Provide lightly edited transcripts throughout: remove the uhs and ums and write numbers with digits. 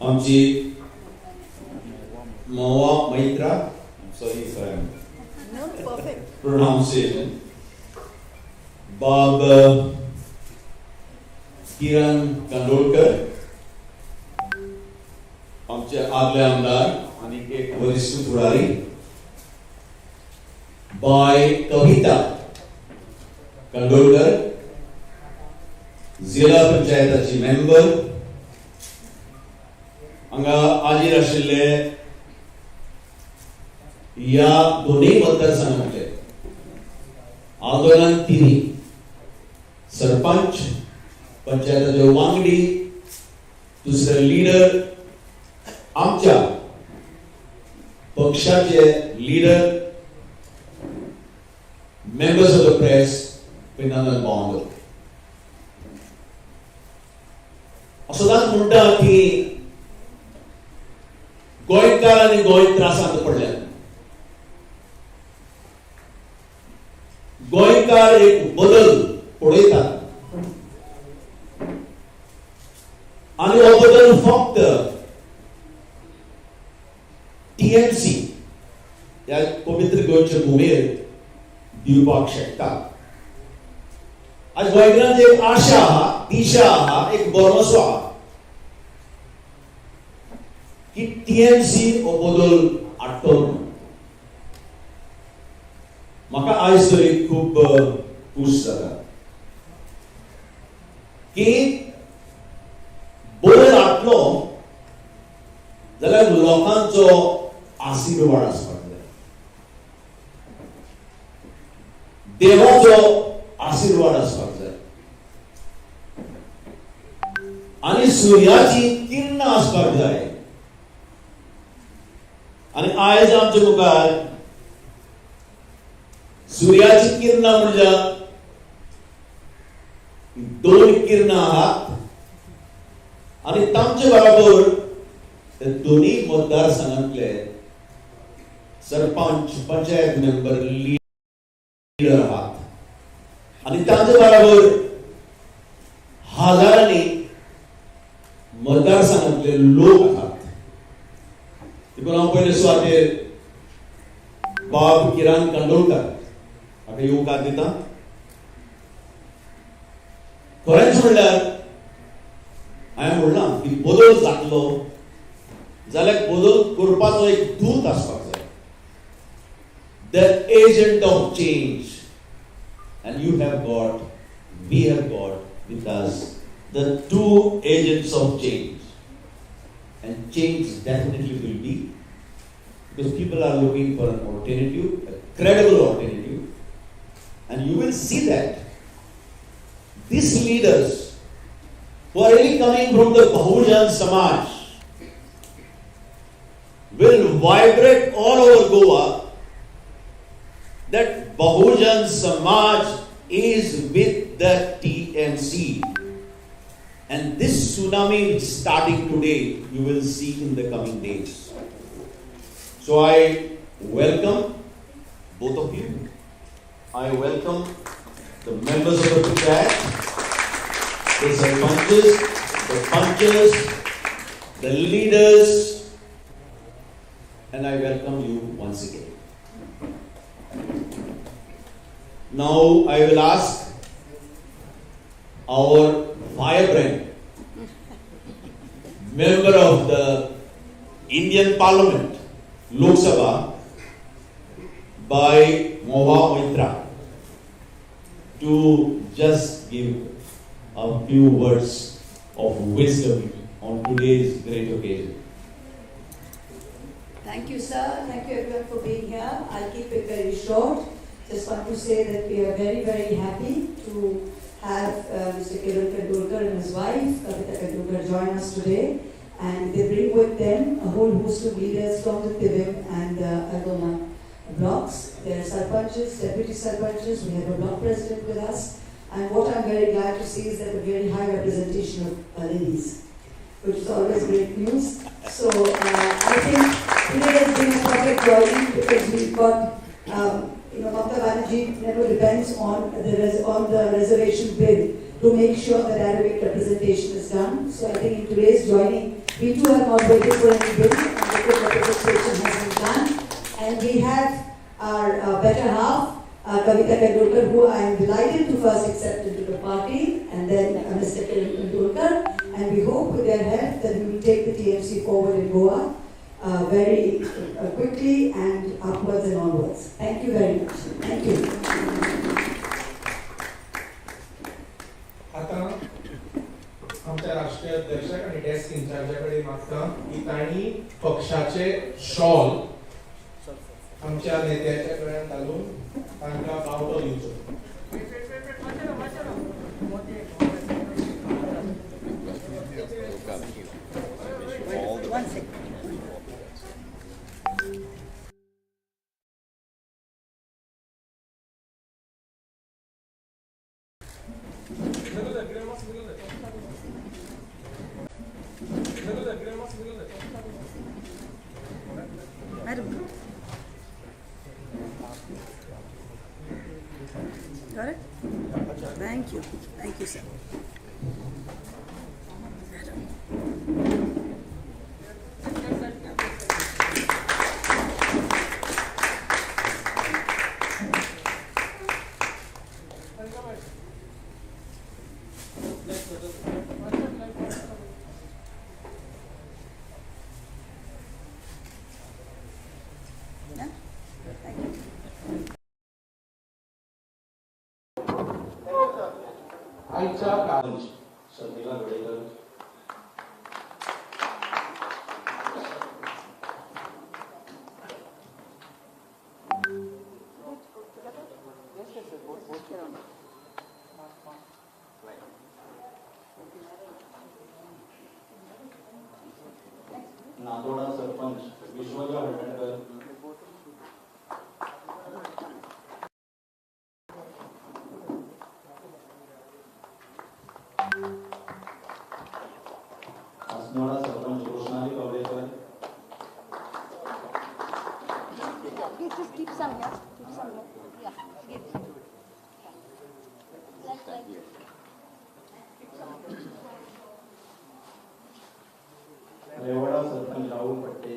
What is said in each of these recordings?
आमची Mahua Moitra, sorry if I am No, perfect. Pronunciation, बाब किरण कांदोळकर, आमचे आदले आमदार आनी एक वरिश्ठ फुडारी, बाय कविता कांदोळकर, जिल्हा पंचायताची मेंबर, हांगा हाजीर आशिल्ले ह्या दोनूय मतदारसंघांतले आंदोलन तिनी सरपंच, पंचायताचे वांगडी, दुसरे लिडर, आमच्या पक्षाचे leader, members of the press, अभिनंदन भावांनो. सदांच म्हणटा की गोंयकार आनी गोंय त्रासांत पडल्यात. गोंयकार एक बदल पळयतात आनी हो बदल फक्त टीएमसी ह्या पवित्र गोंयच्या भुमेर दिवपाक शकता. आज गोंयकारांची एक आशा आहा, दिशा आहा, एक भरोसो आहा की टीएमसी हो बदल हाडटलो. म्हाका आयज तरी खूब खूश जाता की बदल हाडटलो जाल्यार लोकांचो आशिर्वाद आसपाक जाय, देवाचो आशिर्वाद आसपाक जाय आनी सुर्याची किरणां आसपाक जाय. आनी आयज आमच्या मुखार सुर्याची किरणां म्हणजे दोन किरणां आहात आनी तांचे बरोबर ते दोन्ही मतदारसंघांतले सरपंच, पंचायत मेंबर, लिडर आहात आनी तांचे बरोबर हजारांनी मतदारसंघांतले लोक आहात. देखून हांव पयले सुवातेर बाब किरण कांदोळकर हाका येवकार दिता. खरेंच म्हणल्यार हांवें म्हणलां की बदल जातलो जाल्यार बदल करपाचो एक दूत आसपाक जाय, the agent of change. And you have got, we have got with us the two agents of change. And change definitely will be, because people are looking for an alternative, a credible alternative. And you will see that these leaders who are really coming from the Bahujan Samaj will vibrate all over Goa that Bahujan Samaj is with the TMC. And this tsunami which is starting today, you will see in the coming days. So I welcome both of you. I welcome the members of the panchayat, the sarpanches, the panchas, the leaders, and I welcome you once again. Now I will ask our firebrand, member of the Indian Parliament, Lok Sabha, by Mahua Moitra, to just give a few words of wisdom on today's great occasion. Thank you, sir. Thank you everyone for being here. I'll keep it very short. Just want to say that we are very, very happy to have Mr. Kiran Kandolkar and his wife, Kavita Kandolkar, join us today. And they bring with them a whole host of leaders from the Tivim and the Aldona blocks. There are sarpanches, deputy sarpanches, we have a block president with us. And what I'm very glad to see is that a very high representation of ladies, which is always great news. So I think today has been a perfect joining because we've got, Mamata Banerjee never depends on the reservation bill to to make sure that adequate representation is done. So I think in today's joining, we too have not waited for any bill, and adequate representation has been done. And we have our better half, Kavita Kandolkar, who I am delighted to first accept into the party, and then Mr. Kiran Kandolkar. And we hope with their help that we will take the TMC forward in Goa very quickly and upwards and onwards. Thank you very much. Thank you. आतां आमच्या राष्ट्रीय अध्यक्षाक आनी desk इन्चार्जा कडेन मागता की तांणी पक्षाचे शॉल आमच्या नेत्याच्या गळ्यात घालून तांकां बावटो दिवचो. One second. Madam. Got it? Thank you. Thank you, sir. Madam. Yeah? Thank you. आयच्या Sharmila Gadekar, नातोडा sarpanch विश्वजा Haldankar, Assonora sarpanch रोशनाली Kavlekar, Just keep some here. Keep some here. Yeah. Give. Left, left. Revda sarpanch Rahul Patte,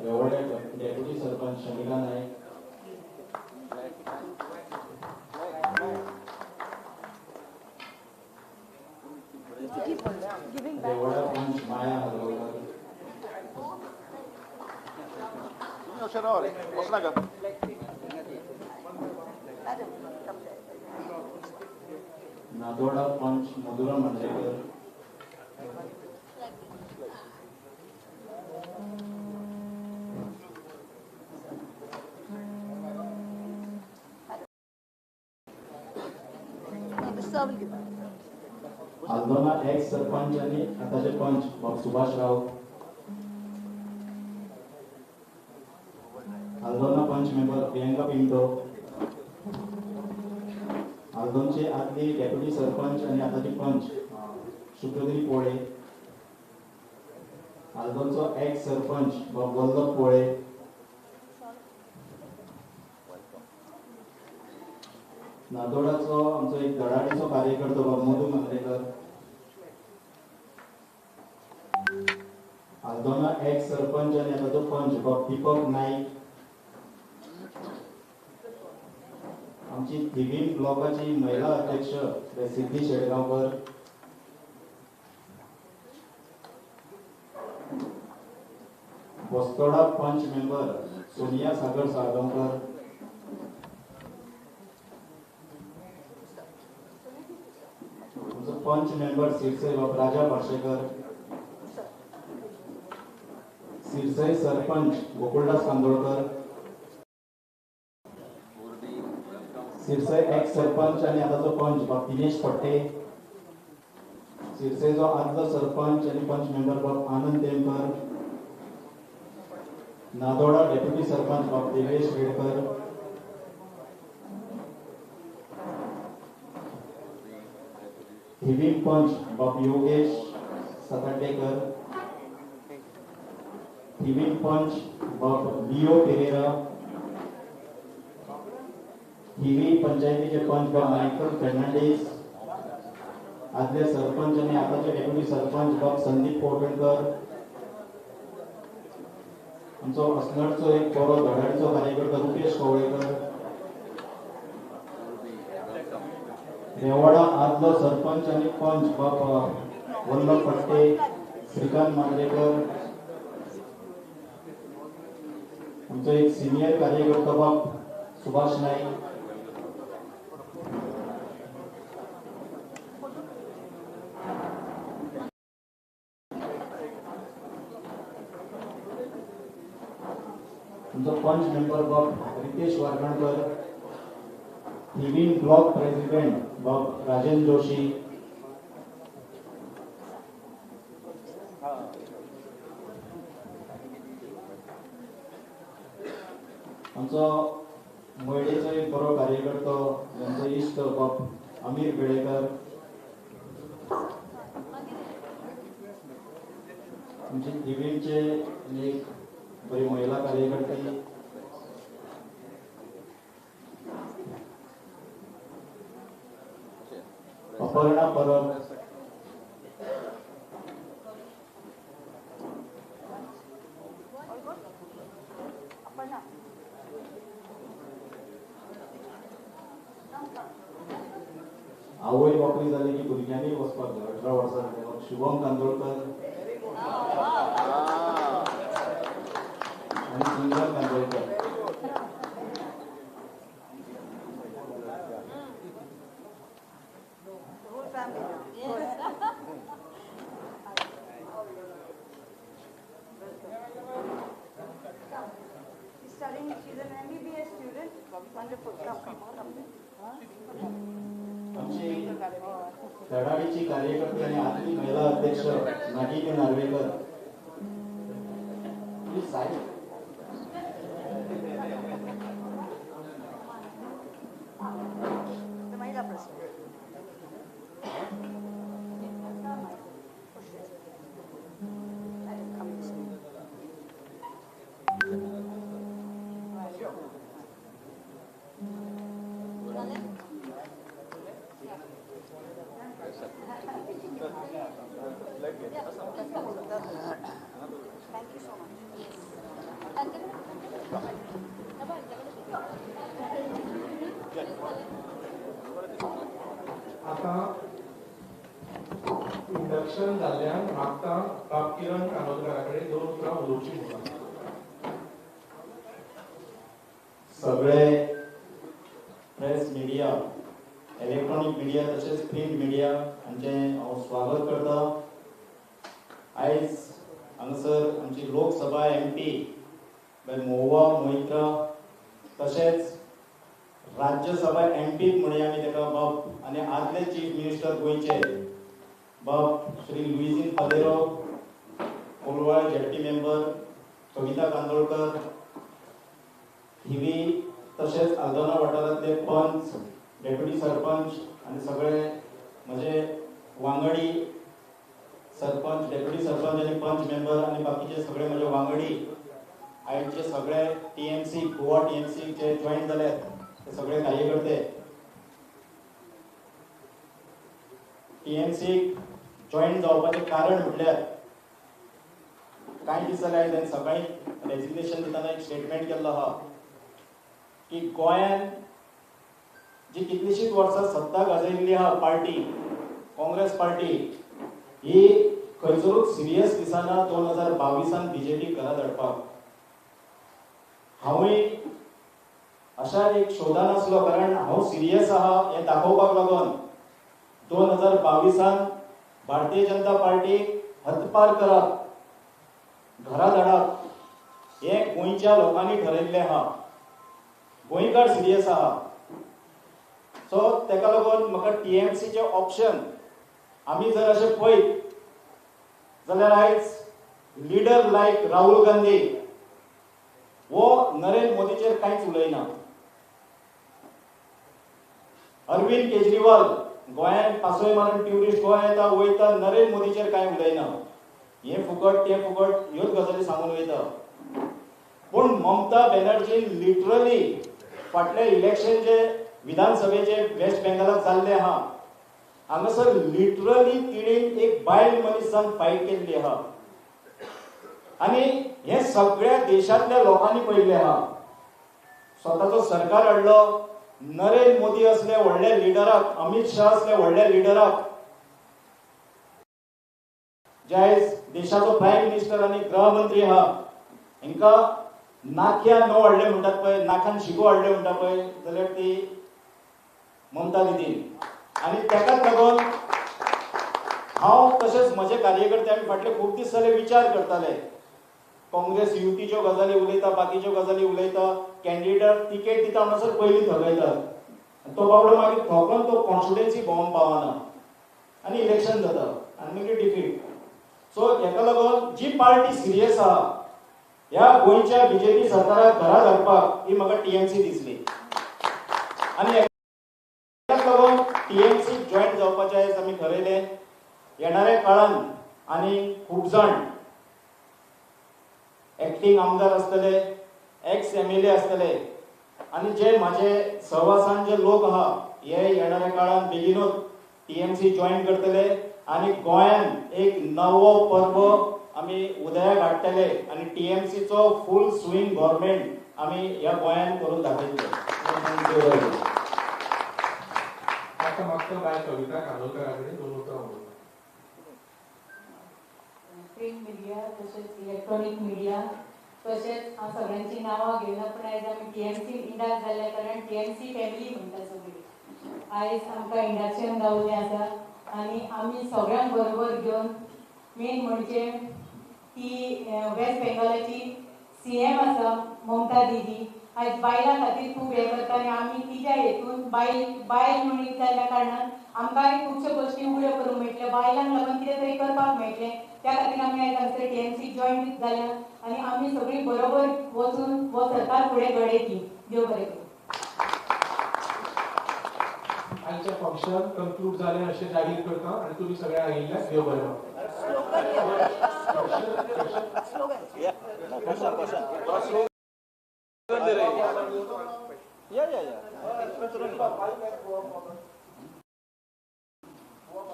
Revda deputy sarpanch Shamila Naik, Keep giving back. Revda panch Maya Hadolkar, Madam, come there. Natoda panch Madhura Mandrekar, No, the sir will give. Aldona ex sarpanch आणि आताचे पंच बाब सुभाष राऊत, आल्दोना पंच member Priyanka Pinto, आल्दोनचे आदली deputy sarpanch आणि आताचे पंच शुभ्रदिनी पोळे, आल्दोनचो एक्स सरपंच बाब वल्लभ पोळे, नातोडाचो आमचो एक धडाडीचो कार्यकर्तो बाब मधू मांद्रेकर, आल्दोना एक्स सरपंच आनी आतांचो पंच बाब दीपक नाईक, आमची थिवीम ब्लॉकाची महिला अध्यक्ष सिद्धी शेडगांवकर, बस्तोडा पंच मेंबर सोनिया सागर साळगांवकर, आमचो पंच मेंबर सिरसय बाब राजा पार्शेकर, सिरसय सरपंच गोकुळदास कांदोळकर, सिरसय एक्स सरपंच आनी आतांचो पंच बाब दिनेश फट्टे, सिरसयचो आदलो सरपंच आनी पंच मेंबर बाब आनंद तेमकर, नादोडा डेप्युटी सरपंच बाब देवेश वेडकर, थिवीम पंच बाब योगेश साताड्डेकर, थिवीम पंच बाब लिओ पेरेरा, थिवी पंचायतीचे पंच बाब मायकल फेर्नांडीस, आदले सरपंच आनी आतांचे डेप्युटी सरपंच बाब संदीप कोटणकर, आमचो असनडचो एक बरो धडाडीचो कार्यकर्ता रुपेश कवळेकर, रेवाडा आदलो सरपंच आनी पंच बाब वल्लभ फडते, श्रीकांत मांद्रेकर, आमचो एक सिनियर कार्यकर्ता बाब सुभाष नाईक, आमचो पंच मेंबर बाब रितेश वारगणकर, थिवीम ब्लॉक प्रेसिडेंट बाब राजन जोशी, आमचो मयडेचो एक बरो कार्यकर्तो आमचो इश्ट बाब अमीर बेळेकर, आमचे थिवीमचे एक बरी महिला कार्यकर्ती, अपर्णा परब, आवय बापूय जाली की भुरग्यांनी वचपाक जाय 18 वर्सां, शुभम कांदोळकर आनी सुंदर Kandolkar. Studying, she's an MBBS student. Wonderful. Come, come, come. आमची धडाडीची कार्यकर्ती आणि आदली महिला अध्यक्ष नागिनी नार्वेकर, साहेब महिला president. Thank you so much. आता इंडक्शन जाल्ल्यान मागता बाब किरण कानोदकरा कडेन दोन उतरां उलोवची म्हणून. सगळे प्रेस मिडिया, इलेक्ट्रॉनिक मिडिया तशेंच प्रिंट मिडिया हांचें हांव स्वागत करता. आयज हांगासर आमची लोकसभा एम पी बाय महुआ मोइत्रा तशेंच राज्यसभा एम पी म्हणया आमी ताका बाब आनी आदले चीफ मिनिस्टर गोंयचे बाब श्री लुईझीन फालेरो, कोलवाळ झेडपी मेंबर कविता कांदोळकर, थिवी तशेंच आल्दोना वाठारांतले पंच, डेप्युटी सरपंच आनी सगळे म्हजे वांगडी सरपंच, डेप्युटी सरपंच आनी पंच मेंबर आनी बाकीचे सगळे म्हजे वांगडी आयचे सगळे टीएमसी, गोवा टीएमसी जे जॉईन जाल्यात ते सगळे कार्यकर्ते. टीएमसी जॉईन जावपाचें कारण म्हटल्यार कांय दीस जाले आयज हांवें सकाळी रेजिग्नेशन दितना एक स्टेटमेंट केल्लो आहा की गोंयान जी कितलीशीच वर्सां सत्ता गाजयल्ली आहा पार्टी, काँग्रेस पार्टी, ही खंयसरूच सिरियस दिसना 2022 बीजेपी घरा धाडपाक. हांवूय अशा एक शोधान आसलो, कारण हांव सिरियस आहा हें दाखोवपाक लागून 2022 भारतीय जनता पार्टी हद्दपार करप, घरा धाडप हें गोंयच्या लोकांनी ठरयल्लें आहा. गोंयकार सिरियस आहा. सो तेका लागून म्हाका टीएमसीचें ऑप्शन आमी जर अशें पळयत जाल्यार आयज लिडर लायक राहुल गांधी वो नरेंद्र मोदीचेर कांयच उलयना. अरविंद केजरीवाल गोंयांत पासय मारून ट्युरिस्ट गोंया येता वयता, नरेंद्र मोदीचेर कांय उलयना. हें फुकट तें फुकट ह्योच गजाली सांगून वयता. पूण ममता बॅनर्जी लिटरली फाटले इलेक्शन जे विधानसभेचे वेस्ट बेंगालाक जाल्ले आहा हांगासर लिटरली तिणेन एक बायल मनीस जावन फायट केल्ली आहा आनी हे सगळ्या देशांतल्या लोकांनी पळयल्लें आहा. स्वताचो सरकार हाडलो, नरेंद्र मोदी असले व्हडले लिडराक, अमित शाह असले व्हडले लिडराक, जे आयज देशाचो प्रायम मिनिस्टर आनी गृहमंत्री आहा, हांकां नाक्या नो हाडले म्हणटात पळय, नाकान शिगो हाडले म्हणटा पळय, जाल्यार ती ममता दिदीन. आनी ताकाच लागून हांव तशेंच म्हजे कार्यकर्ते आमी फाटले खूब दीस जाले विचार करताले. काँग्रेस युतीच्यो गजाली उलयता, बाकीच्यो गजाली उलयता, कॅन्डिडेट तिकेट दिता म्हणसर पयलीं थकयतात, तो बाबडो मागीर थकोन तो कॉन्स्टिट्युएन्सी भोंवंक पावना आनी इलेक्शन जाता आनी मागीर डिफीट. सो हेका लागून जी पार्टी सिरियस आहा ह्या गोंयच्या बीजेपी सरकाराक घरा धाडपाक ही म्हाका टीएमसी दिसली आनी हेकाच लागून टीएमसी जॉयन जावपाचें आयज आमी ठरयलें. येणाऱ्या काळान आनी खूब जाण एक्टींग आमदार आसतले, एक्स एमएलए आसतले आनी जे म्हाजे सहवासान जे लोक आहा हे येणाऱ्या काळान बेगीनूच टीएमसी जॉयन करतले आनी गोंयान एक नवो पर्व आमी उदयाक हाडटले आनी टीएमसीचो फूल स्विंग गव्हर्मेंट आमी ह्या गोंयान करून दाखयतले. आतां मागता बाय कविता कांदोळकरा कडेन दोन उतरां उलोवपाक. प्रिंट मिडिया तशेंच इलेक्ट्रॉनीक मिडिया तशेंच हांव सगळ्यांची नांवां घेयना, पूण आयज आमी टीएमसी इंडाक जाल्ल्या कारणान टीएमसी फॅमिली म्हणटा सगळी. आयज आमकां इंडक्शन गावल्लें आसा आनी आमी सगळ्यांक बरोबर घेवन मेन म्हणजे ती वेस्ट बेंगॉलाची सीएम आसा ममता दिदी, आयज बायलां खातीर खूब हें करता आनी आमी तिच्या हेतून बायल बायल म्हणीत जाल्ल्या कारणान आमकांय खुबश्यो गोश्टी उगड्यो करूंक मेळटल्यो, बायलांक लागून कितें तरी करपाक मेळटलें, त्या खातीर आमी आयज हांगसर टीएमसी जॉयन जाल्या आनी आमी सगळीं बरोबर वचून हो सरकार फुडें घडयतली. देव बरें करूं. आयचें फंक्शन कंक्लूड जालें अशें जाहीर करता आनी तुमी सगळे आयिल्ल्याक देव बरें मागता.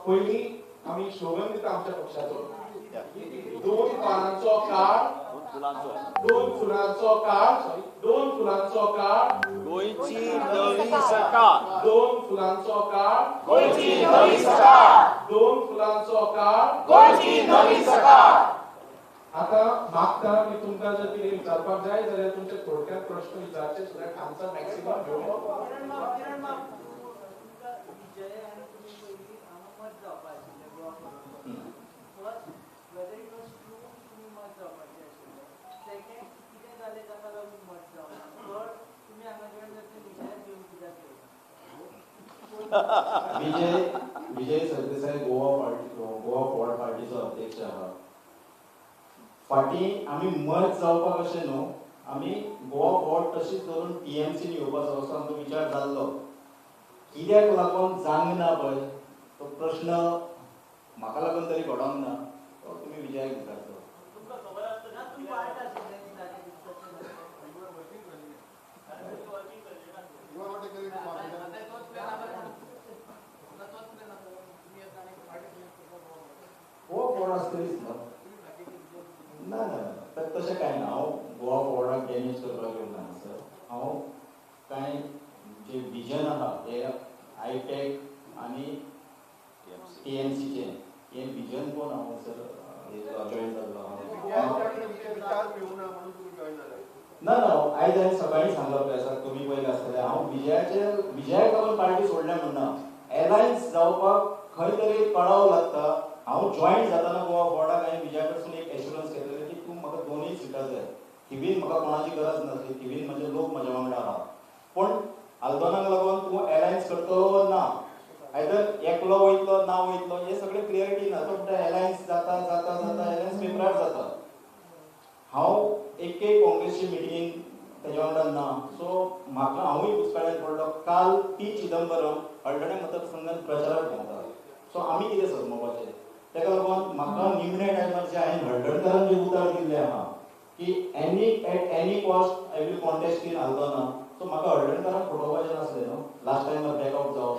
पयलीं आमी स्लोगन दिता आमच्या पक्षाचो, दोन पानांचो काळ, दोन फुलांचो काळ, सॉरी, दोन फुलांचो काळ, गोंयची नवी सरकार, दोन फुलांचो काळ, गोंयची नवी सरकार, दोन फुलांचो काळ, गोंयची नवी सरकार. आतां मागता की तुमकां जर कितें विचारपाक जाय जाल्यार तुमचे थोडक्यात प्रश्न विचारचे सो that answer maximum घेवप. विजय सरदेसाय गोवा पार्टी, गोवा फॉरवर्ड पार्टीचो अध्यक्ष आहा. फाटीं आमी मर्ज जावपाक अशें न्हू, आमी गोवा फॉरवर्ड तशीच धरून टीएमसीन येवपाचो असो आमचो विचार जाल्लो. कित्याक लागून जावंक ना पळय तो प्रश्न म्हाका लागून तरी घडोंक ना, तो तुमी विजयाक विचारचो. गोवा फॉरवर्ड आसतलीच न्हू? ना ना ना, तशें कांय ना. हांव गोवा फॉरवर्डाक डॅमेज करपाक येवंक ना सर. हांव कांय जे विजन आहा ते आयटॅक आनी टीएमसीचें हें विजन कोण हांव सर जॉयन जाल्लो. ना ना, आयज हांवें सकाळीं सांगलां प्रेसाक, तुमी पयलें आसतलें. हांव विजयाक लागून पार्टी सोडल्या म्हणना, एलायन्स जावपाक खंय तरी कळाव लागता. हांव जॉयन जाताना गोवा फॉरवर्डाक हांवें विजया कडसून एक एश्युरन्स घेतलेलें की तूं म्हाका दोनूय सिटां जाय, थिवीन म्हाका कोणाची गरज नासली, थिवीन म्हजे लोक म्हज्या वांगडा आहा, पूण आल्दोनाक लागून तूं एलायन्स करतलो ना, आयदर एकलो वयतलो ना वयतलो हें सगळें क्लियरिटी ना. तो म्हणटा एलायन्स जाता जाता जाता, एलायन्स पेपरार जाता. हांव एके काँग्रेसची मिटिंगेक तेज्या वांगडा ना, सो म्हाका हांवूय बुचकाळ्यान पडलो. काल पी चिदंबरम हळदोणें मतदारसंघात प्रचाराक भोंवता, सो आमी कितें समजपाचें? ताका लागून म्हाका निमण्या टायमार जे हांवें हळदणकारान जे उतार दिल्ले आहा की any at any cost I will contest in Aldona, so म्हाका हळदणकाराक फटोवपाचें नासलें न्हू, लास्ट टायमार बॅक आवट जावप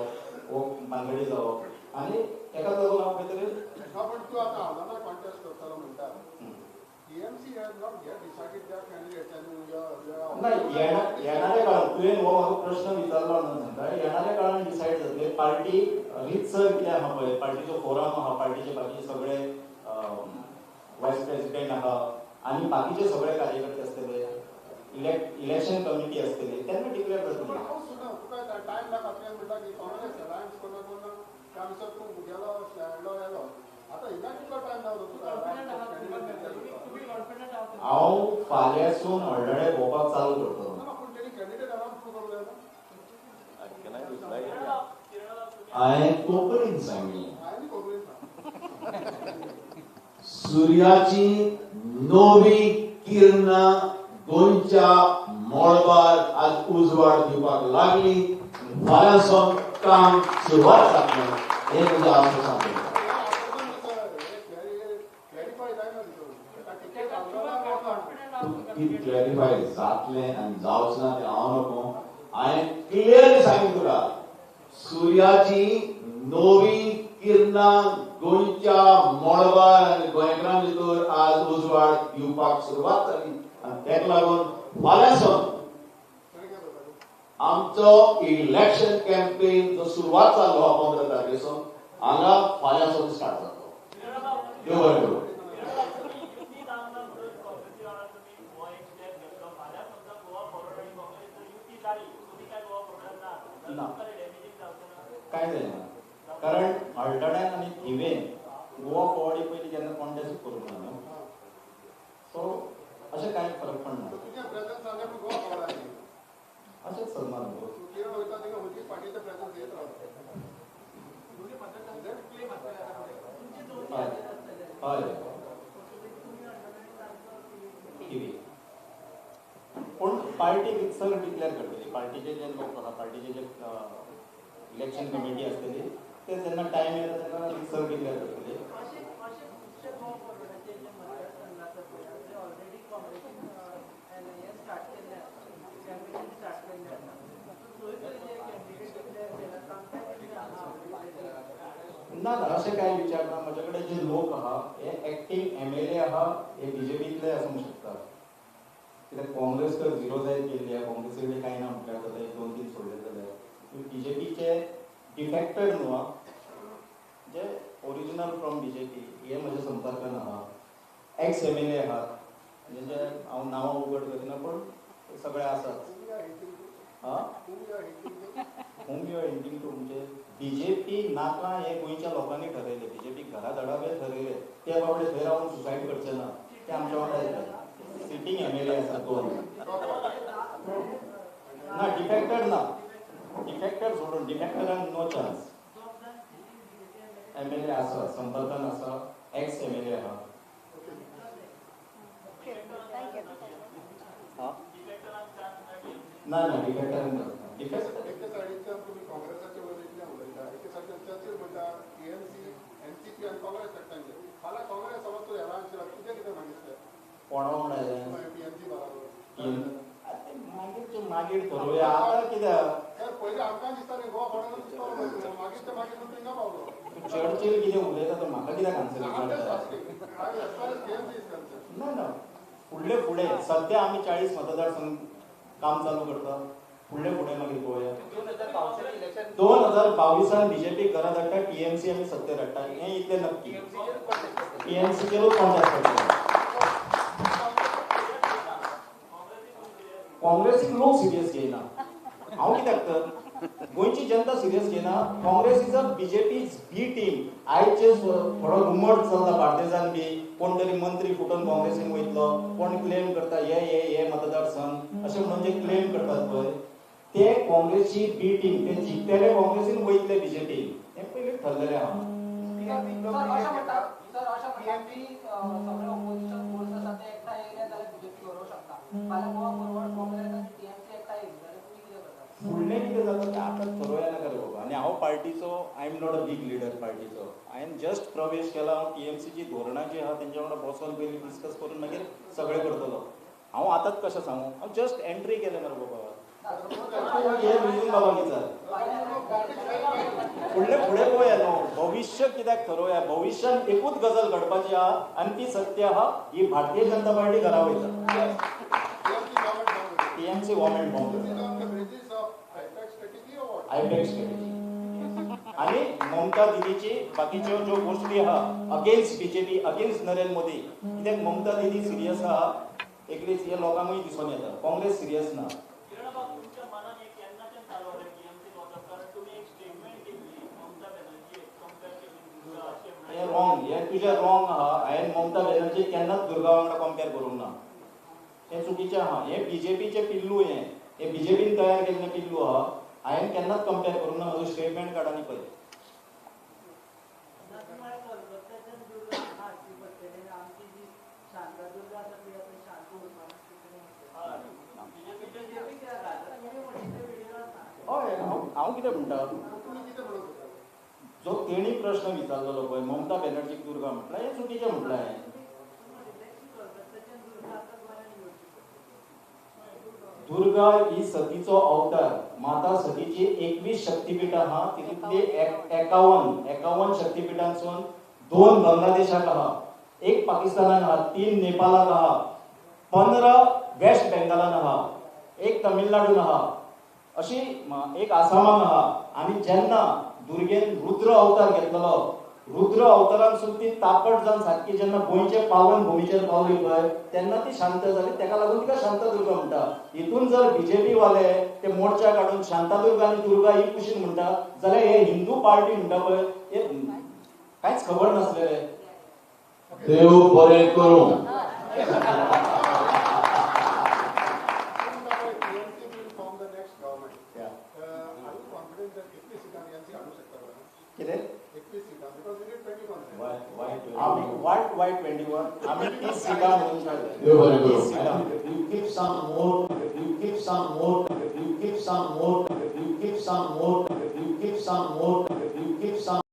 वो भानगडी जावप आनी ताकाच लागून हांव खंय तरी. पण तूं आतां आल्दोना कॉन्टेस्ट करतलो म्हणटा, TMC has not yet decided their candidates and ना, येणाऱ्या काळात तुवें हो म्हाका प्रश्न विचारलो म्हणून सांगता, येणाऱ्या काळान डिसायड जातले. पार्टी रितसर कितें आहा पळय, पार्टीचो फोरम आहा, पार्टीचे बाकीचे सगळे वायस प्रेसिडेंट आहा आनी बाकीचे सगळे कार्यकर्ते आसतले, इलेक्शन कमिटी आसतली, तेन्ना डिक्लेअर जातली. हांव सुद्दां तुका टायम नाका, तुवें म्हणटा की काँग्रेस अलायन्स कोणा कोण त्या तूं गेलो स्टँडलो गेलो, आतां हिंगा कितलो टायम जालो तुका? हांव फाल्यांसून हळदणे भोंवपाक चालू करतलो. पूण तेणी कॅन्डिडेट अनाउन्स करूंक जाय ना. हांवें कोंकणीन सांगलें, हांवें कोंकणीन सांगलें. सुर्याची नवी किरणां गोंयच्या मळबार आज उजवाड दिवपाक लागली. फाल्यां सावन काम सुरवात जातलें हें म्हजें आश्वासन दिता. कितें क्लॅरिफाय जातलें आनी जावचें ना तें हांव नको. हांवें क्लियरली सांगलें तुका, सुर्याची नवी किरणां गोंयच्या मळबार आनी गोंयकारां भितर आज उजवाड दिवपाक सुरवात जाली आनी ताका लागून फाल्यां सावन आमचो इलेक्शन कॅम्पेन जो सुरवात जाल्लो आहा 15 तारखे सावन, हांगा फाल्यां सावन स्टार्ट जातलो. देव बरें करूं. ना, कांय जायना, कारण हळदण्यान आनी थिवेन गोवा फॉरवर्डी पयलीं केन्ना कॉन्टेस्ट करूंक ना न्हू, सो अशें कांय फरक पडना. अशेंच चलना न्हू. हय हय थिवे, पूण पार्टी रितसर डिक्लेअर करतली. पार्टीचे जे लोक आहा, पार्टीचे जे इलेक्शन कमिटी आसतली, ते जेन्ना टायम येता तेन्ना रितसर डिक्लेअर करतली. ना ना, अशें कांय विचार ना. म्हजे कडेन जे लोक आहा हे एक्टींग MLA आहा, हे बीजेपींतले आसूंक शकता, कित्याक काँग्रेस तर झिरो जायत गेल्ली आहा. काँग्रेसी कडेन कांय ना म्हटल्यार जाता, 1 2 3 सोडले जाल्यार बीजेपीचे डिफेक्टेड न्हू आं, जे ओरिजिनल फ्रॉम बीजेपी हे म्हज्या संपर्कान आहा. एक्स MLA आहात जेंचे हांव नांवां उगड करिना, पूण ते सगळे आसात. आं, whom you are hinting to म्हणजे बीजेपी नाका हें गोंयच्या लोकांनी ठरयलें, बीजेपी घरा धाडप हें ठरयलें. ते बाबडे थंय रावन सुसायड करचे ना, ते आमच्या वांगडा येतले. सिटींग MLA आसा 2 ना, डिफेक्टेड ना, डिफेक्टेड सोडून डिफेक्टरांक नो चान्स. MLA आसा, संपर्कान आसा, एक्स MLA आहा. ना ना, डिफेक्टरांक डिफेक्ट. एके सायडीच्यान तुमी काँग्रेसाचे वयर इतलें उलयता, एके सायडीच्यान चर्चील म्हणटा TMC NCP आनी काँग्रेस एकठांय केले. फाल्यां काँग्रेस समज तूं एलायन्स केला, तुजें कितें मागीर कोणा वांगडा एलायन्स? टीएमसी बराबर. मागीर मागीर ठरोवया, आतां कित्याक पयलीं आमकां दिसता न्ही गोवा फॉरवर्ड दिसता, मागीर ते मागीर तूं थिंगा पावलो. चर्चील कितें उलयता तो म्हाका कित्याक आन्सर विचारता? ना ना, फुडले फुडें सद्या आमी 40 मतदारसंघ काम चालू करता, फुडले फुडें मागीर पळोवया. 2022 बीजेपी घरा धाडटा, टीएमसी आमी सत्तेर हाडटा, हें इतलें नक्की. टीएमसीचेरूच कॉन्टेस्ट करतले. काँग्रेसीक लोक सिरियस घेयना, हांव कित्याक तर गोंयची जनता सिरियस घेयना. Congress is a BJP B team. आयचे थोडो रुमर चल्ला बार्देजान बी, कोण तरी मंत्री फुटून काँग्रेसीन वयतलो, कोण क्लेम करता हे हे हे मतदारसंघ अशें म्हणून जे क्लेम करतात पळय, ते काँग्रेसची बी टीम. ते जिखतले काँग्रेसीन वयतले बीजेपी, हें पयलीं ठरलेलें आहा. फुडलें कितें जाता तें आतां ठरोवया नाका रे बाबा. आनी हांव हांव पार्टीचो, I am not a big leader पार्टीचो. हांवें जस्ट प्रवेश केला. हांव टीएमसीची धोरणां जी आहा तेंच्या वांगडा बसोन पयलीं डिस्कस करून मागीर सगळें करतलो. हांव आतांच कशें सांगू? हांव जस्ट एंट्री केलें मरे बाबा. हे विजून बाबा विचार फुडलें फुडें पळोवया न्हू, भविश्य कित्याक थरोवया. भविश्यान एकूच गजाल घडपाची आहा आनी ती सत्य आहा, ही भारतीय जनता पार्टी घरा वयता. टीएमसी गव्हर्मेंट फॉर्म करता. आयपॅक स्ट्रॅटेजी आणि ममता दिदीची बाकीच्यो ज्यो गोष्टी आहा against BJP, against Narendra Modi. कित्याक ममता दिदी सिरियस आहा एकलीच हे लोकांकूय दिसून येता. काँग्रेस सिरियस ना. हे रॉंग, हे तुजें रॉंग आहा. हांवें ममता बॅनर्जी केन्नाच दुर्गा वांगडा कंपेर करूंक ना. हें चुकीचें आहा. हें बीजेपीचें पिल्लू, हें बीजेपीन तयार केल्लें पिल्लू आहा. हांवें केन्नाच कंपेर करूंक ना. म्हजो स्टेटमेंट काड आनी पळय. हय, हांव कितें म्हणटा, जो तेणी प्रश्न विचारलेलो पळय ममता बॅनर्जीक दुर्गा म्हटलां, हें चुकीचें म्हटलां हांवें. दुर्गा ही सतीचो अवतार. माता सतीची 21 शक्तिपीठां आहा, तितूंतली 51 शक्तिपीठांसून 2 बांगलादेशाक आहा, 1 पाकिस्तानाक आहा, 3 नेपालाक आहा, 15 वेस्ट बेंगालान आहा, 1 तमिळनाडून आहा, अशी 1 आसामाक आहा. आनी जेन्ना दुर्गेन रुद्र अवतार घेतलेलो, रुद्र अवतारांसून ती तापट जावन सारकी जेन्ना गोंयचे पावन भुमीचेर पावली पळय तेन्ना ती शांत जाली. तेका लागून तिका शांतादुर्गा म्हणटा. हितून जर बीजेपी वाले ते मोर्चा काडून शांतादुर्गा आनी दुर्गा ही कुशीन म्हणटा जाल्यार हे हिंदू पार्टी म्हणटा पळय, हे कांयच खबर नासलेले. देव बरें करूं. कितें? Why 21? आमी 30 सिटां म्हणून काडले. You keep some more, you keep some more, you keep some more, you keep some more, you keep some more, you keep some